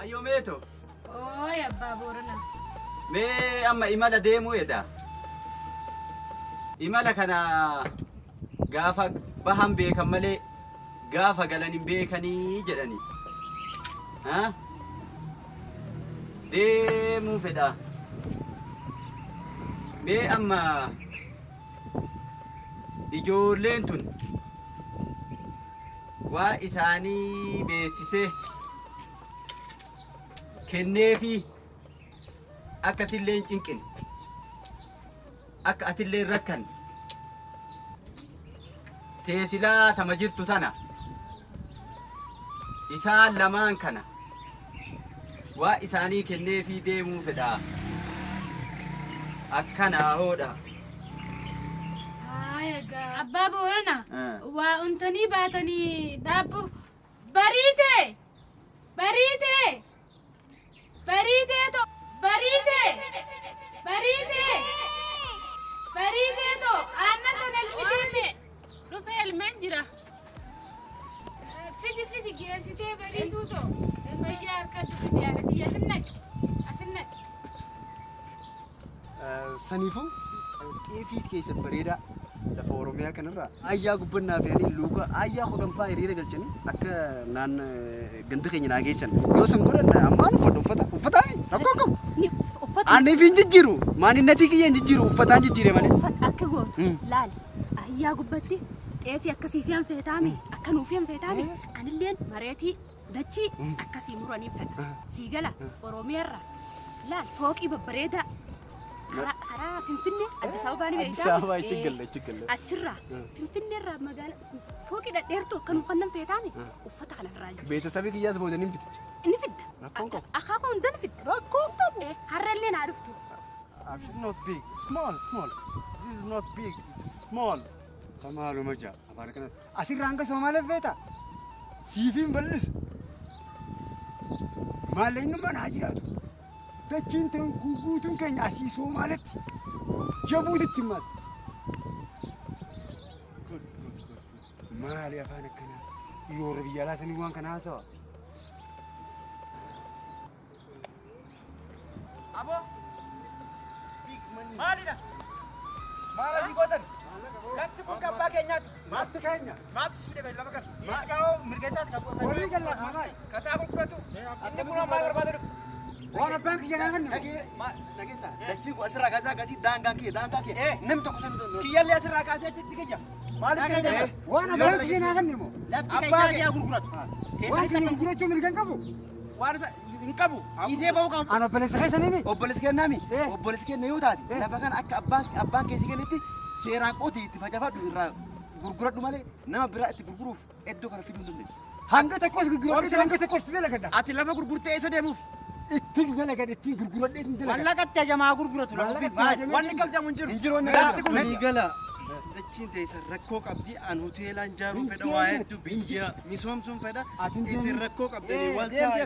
Ayyoo meeto. Ooy abbaa Boorana. Mee amma imala deemuu edda. Imala kana gaafa bahan beekan malee gaafa galan hin beekanii jedhani. Ha? Deemuu fedha. Mee amma ijoolleen tun waa isaanii beeksisee kenneefi akkasillee hin cinqine akka atillee hin rakkanne teesilaa tama jirtu tana isaan lamaan kana waa isaanii kenneefii deemuu fedha. Akkanaa hoodha. Haaya abbaa Boorana waa untanii baatanii dhaabbu bariite bariite bariite to bariite bariite bariite to aanna sana elmitee Dhufee elmeen jira. Fidi fidi geessitee bariituu to fayyaa harkadhu fidi yaadati asin naqi asin naqi. Saniifuu xeefii keessa bareedaa lafa Oromiyaa kanarraa ayyaa gubbannaa fe'anii luuka ayyaa kudhanfaa hiriira galchanii akka naan ganda keenya naa geessan yoo san godhan ammaan uffadha uffata uffataami rakkoo qabu. Uffata Ani fi hin jijjiiru maaninnatii kiyya hin jijjiiru uffataan jijjiire malee. uffata akka gootu laali ayyaa gubbatti xeefii akkasii fi hanfeetaami akka nuuf hanfeetaami anilleen mareetii dachii akkasii muranii fedha sii gala Oromiyaarra laal fooqii babbareedaa karaa Finfinnee Addis Ababaa ni Addis Ababaa achi galle achi galle. Achirraa Finfinneerraa magaalaa fooqii dhadheertuu akka nuuf hannan feetaami uffata kanarraa jira. Beetasabii kiyyaas booda ni fidda. Ni fidda. Rakkoon qabu. Akaakuu hunda ni fidda. Rakkoon qabu. Har'allee naa dhuftu. It's not big. Small, small. This is not big. It's small. Samaaluma jaa afaan kana asirraa hanga Somaaliif feeta. Siifiin bal'isu. Maallaqni haa jiraatu. Dachiin ta'an guutuun keenya asii Somaalitti jabuutitti himas. Maali afaan akkanaa? Yeroo biyya alaa sanii waan kana haasawa. Abo. Maalidha? Maal asii gootan? Lafti kun kan abbaa keenyaati. Maaltu keenya? Maaltu si fide lafa kana? Dhiisgaa'oo mirga isaati kan Walii galla maal? Kasaa gurguratu. Inni kun maal barbaada dhufu? Waan abbaan kiyya naa kennu. Dhageetta dachii kun asirraa kaasee akkasii daangaan kiyya daangaa kiyya namni tokko sami danda'u. Kiyyallee asirraa kaasee achitti kiyya. Maaliif kiyya? Waan abbaan kiyya naa kennu moo? Lafti keessaa kiyya gurguratu. Waan kiyya gurgurachuu mirga hin qabu. Waan hin qabu. Dhiisee bahuu qabu. Ani obboleessa keessanii mi? Obboleessi kennaami. Obboleessi kenna yoo taate lafa kana akka abbaan keessi kennetti seeraan qotii itti facaafadhu irraa gurguradhu malee nama biraa itti gurguruuf iddoo kana fiduu hin dandeessu. Hanga tokkos gurguradhu hanga tokkos dalagadha. Ati lafa gurgurtee eessa deemuuf? Ittiin dalagadha ittiin gurguradhee ittiin dalagadha. Mallaqatti hajamaa gurguratu lafa ofii. Wanni galchamu hin jiru. Hin jiru wanni Lafti kun Waliigala dachiin teessan rakkoo qabdi an hoteelaan ijaaruu fedha waa hedduu biyya misoomsuun fedha isin rakkoo qabdanii wal taa'e.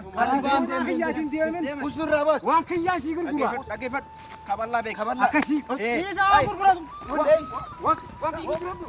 Kiyyaatiin deemin. Usnurraa baas. Waan kiyyaa sii gurgura. Dhaggeeffadhu. Kaballaa beeka. Kaballaa. Akkasii. Dhiisaa gurguratu. Waan kiyya gurguradhu.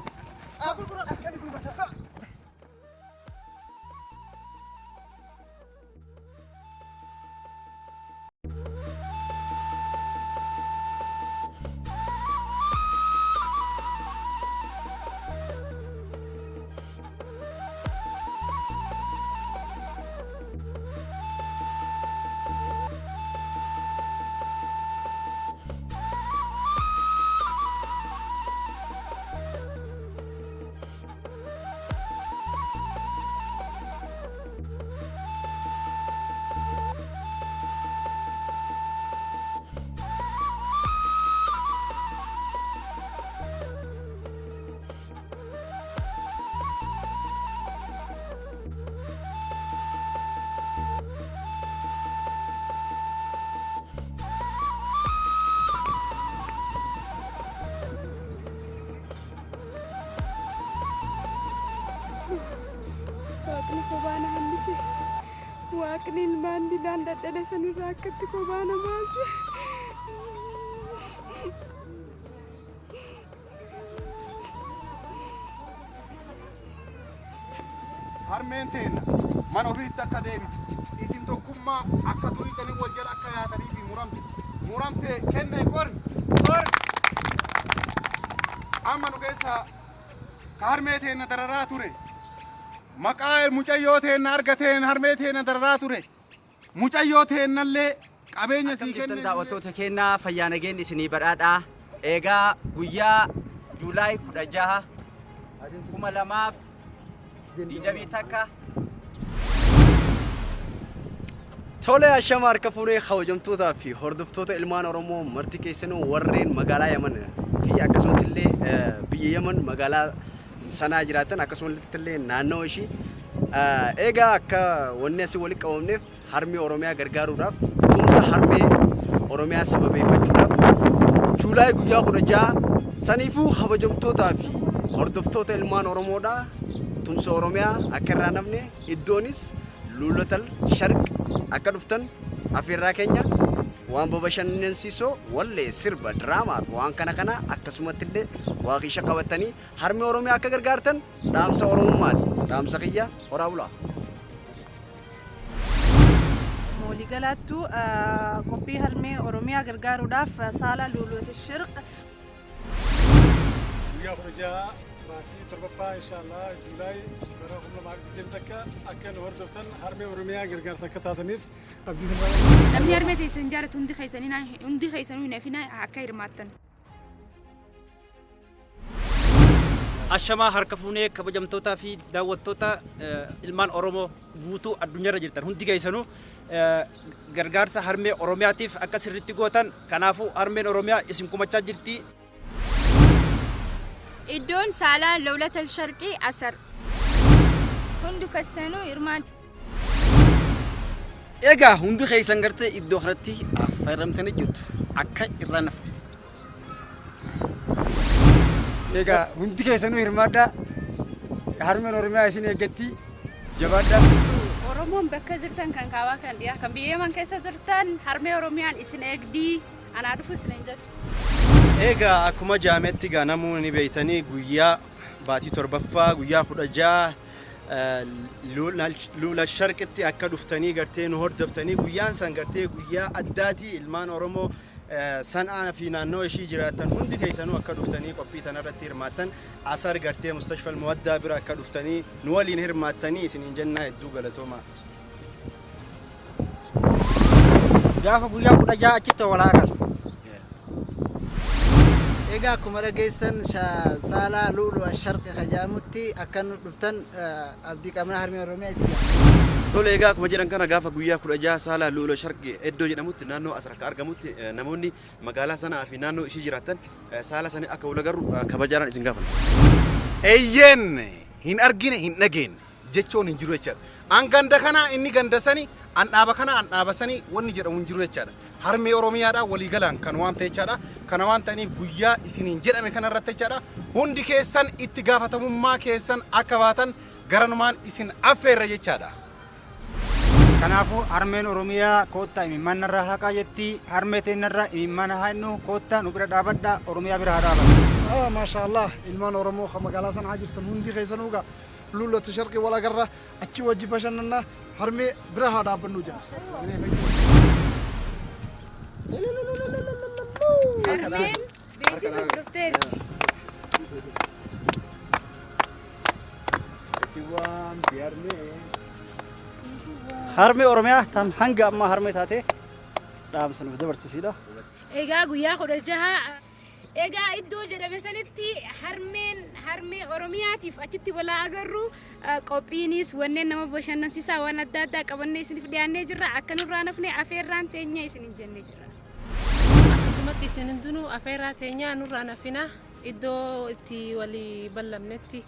Waaqni kophaa na hambise. Waaqni ilmaan didaan dadhale sanirraa akkatti kophaa na baase. Harmeen teenna mana ofiitti akka deebitu isin tokkummaa akka durii sanii wal jala akka yaatanii fi muramte muramte kenne qori amma nu keessaa ka harmee teenna dararaa ture maqaa mucayyoo teenna argateen harmee teenna dararaa ture mucayyoo teennallee qabeenya Akkam sii jirtan kenne daawwattoota keenyaa, fayyaa nageen isinii badhaadhaa. Egaa guyyaa Juulaay 16 2021. Tole, ashama harka fuunee kabajamtootaa fi hordoftoota ilmaan Oromoo marti keessanuu, warreen magaalaa Yaman fi akkasumatti illee biyya Yaman magaalaa Sanaa jiraatan, akkasumatti illee naannoo ishii. Egaa akka wanni asii walitti qabamneef harmee Oromiyaa gargaaruudhaaf, tumsa harmee Oromiyaa sababeeffachuudhaaf Juulaay guyyaa 16. Saniifuu kabajamtootaa fi hordoftoota ilmaan Oromoodhaa, tumsa Oromiyaa akka irraa namne, iddoonis Luulatal Sharq akka dhuftan afeerraa keenya. Waan babashannansiisoo, wallee, sirba, diraamaa fi waan kana kana, akkasumatti illee waaqisha qabatanii harmee Oromiyaa akka gargaartan dhaamsa Oromummaati. Dhaamsa kiyya, horaa bulaa. Waliigalaattuu qophii harmee Oromiyaa gargaaruudhaaf saala Luuluuti Shirq. Guyyaa 16 baatii torbaffaa, inshaallah, Juulaay bara 2021 akka nu hordoftan, harmee Oromiyaa gargaarsa akka taataniif abdii sirraa. Namni harmee teessan jaalatu hundi keessanii, hundi keessanuu hin hafina, akka hirmaattan. Ashamaa harka fuunee kabajamtootaa fi daawwattoota ilmaan Oromoo guutuu addunyaarra jirtan hundi keessanuu, gargaarsa harmee Oromiyaatiif akka sirriitti gootan. Kanaafuu harmeen Oromiyaa isin kumachaa jirti. Iddoon saalaa Lawlatal Sharqii Asar. Hundi keessanuu hirmaadha. Egaa hundi keessan gartee iddoo kanatti affeeramtanii jirtu, akka irraa nafa. Egaa hundi keessanuu hirmaadhaa. Harmeen Oromiyaa isin eeggatti. Jabaadhaa. Oromoon bakka jirtan, kan kaabaa, kan dhiyaa, kan biyya Yaman keessa jirtan, harmee Oromiyaan isin eegdii, anaa dhufu isin jetti. Egaa akkuma jaametti gaa namuu ni beeytanii, guyyaa baatii torbaffaa guyyaa 16 Luula Sharqitti akka dhuftanii gartee nu hordoftanii. Guyyaan san gartee guyyaa addaatii ilmaan Oromoo San'aa fi naannoo ishii jiraattan hundi keessanuu akka dhuftanii qophii tanarratti hirmaattan, Asar gartee Mustashfal Muwaddaa bira akka dhuftanii nu waliin hirmaattanii isiniin jennaa, hedduu galatoomaa. Gaafa guyyaa 16 achitti wal haa agarru. Egaa akkuma dhageessan, saalaa Lu'lu Asharqi kajaamutti akka nu dhuftan abdii qabna. Harmee Oromiyaa isin jaalladha. Tole, egaa akkuma jedhan kana gaafa guyyaa 16 saalaa Lu'ula Sharqi iddoo jedhamutti, naannoo Asar akka argamutti, namoonni magaalaa sanaa fi naannoo ishii jiraattan saala sanii akka wal agarru kabajaadhaan isin gaafanna. Eeyyeen, hin argine hin dhageenye jechuun hin jiru jechaadha. An ganda kana, inni ganda sani, an dhaaba kana, an dhaaba sani wanni jedhamu hin jiru jechaadha. Harmee Oromiyaadha waliigalaan kan waan ta'e jechaadha. Kana waan ta'aniif guyyaa isiniin jedhame kana irratti jechaadha. Hundi keessan itti gaafatamummaa keessan akka baatan garanumaan isin affeerra jechaadha. Kanaafuu harmeen Oromiyaa koottaa imimmaan narraa haqaa jetti. Harmee teennarraa imimmaan haa haqnu, koottaa nu bira dhaabadhaa, Oromiyaa bira haa dhaabannu. Ah, maashaallah, ilmaan Oromoo kan magaalaa Sanaa jirtan hundi keessanuu gaa Lullatu Sharqii wal agarra, achi wajji bashannanna, harmee bira haa dhaabbannu jenna. Harmeen beeksisuuf dhufteerti. Si waamti harmee. Harmee Oromiyaa tan hanga ammaa harmee taate dhaamsa nuuf dabarsisiidha. Egaa guyyaa 16 egaa iddoo jedhame sanitti harmeen harmee Oromiyaatiif achitti walaa agarru. Qophiinis wanneen nama bashannansiisaa waan adda addaa qabannee isiniif dhiyaannee jirra. Akka nurraa nafne afeerraan teenya isiniin jennee jirra. Akkasumatti isin hundinuu afeerraa teenyaa nurraa nafina, iddoo itti walii ballamnetti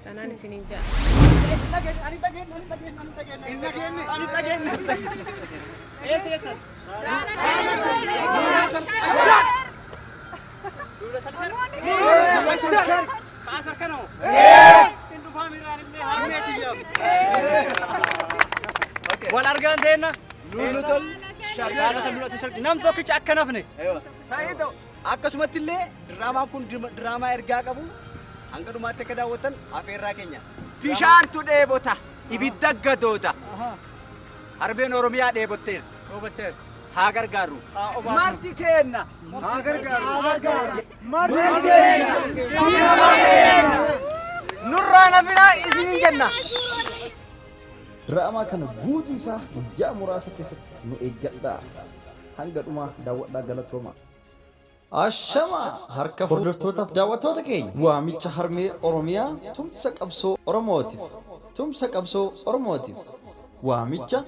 tanaan isiniin ja'a. Hin dhageenye. Ani dhageenye. Eessa jettan? Kaasar kanoo. Hin dhufaa miraan illee harmee tiyyaaf. Wal argaan teenna. Luulutal Saalata Luulata Sharqi. Nam tokkicha akka nafne. Sa'iidoo, akkasumatti illee diraamaan kun diraamaa ergaa qabu, hanga dhumaatti akka daawwattan afeerraa keenya. Bishaantu dheebota, ibidda gadooda. Harmeen Oromiyaa dheebotteerti. Haa gargaarru. Marti keenna. Haa gargaaru. Haa gargaaru. Marti keenna. Nurraa nafinaa isiniin jenna. Diraamaa kana guutuu isaa guyyaa muraasa keessatti nu eeggadhaa. Hanga dhumaa daawwadhaa galatooma. Ashama harka hordoftootaaf daawwattoota keenya waamicha harmee Oromiyaa tumsa qabsoo Oromootiif tumsa qabsoo Oromootiif waamicha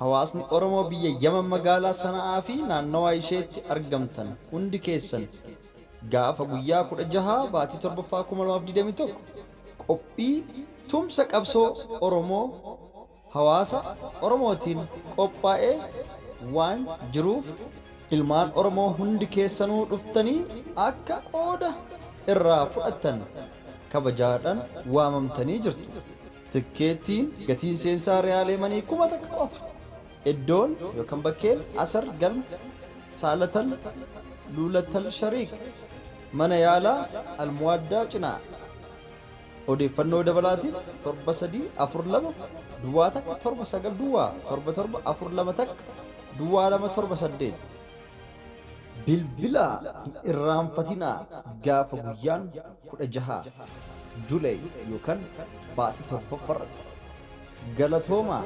hawaasni Oromoo biyya Yaman magaalaa Sana'aa fi naannawaa isheetti argamtan hundi keessan gaafa guyyaa 16 baatii 7ffaa 2021 qophii tumsa qabsoo Oromoo hawaasa Oromootiin qophaa'ee waan jiruuf ilmaan Oromoo hundi keessanuu dhuftanii akka qooda irraa fudhattan kabajaadhaan waamamtanii jirtu. Tikkeettiin gatiin seensaa Riyaal Yemanii 1000 qofa. Iddoon yookaan bakkeen Asar Galma Saalatal Luulatal Shariik mana yaalaa Almuwaaddaa cinaa. Odeeffannoo dabalaatiif 7 3 4 2 duwwaa 1 7 9 duwwaa 7 7 4 2 1 duwwaa 2 7 8 Bilbilaa hin irraanfatinaa gaafa guyyaan 16 July yookan baatii 7ffarratti. Galatoomaa!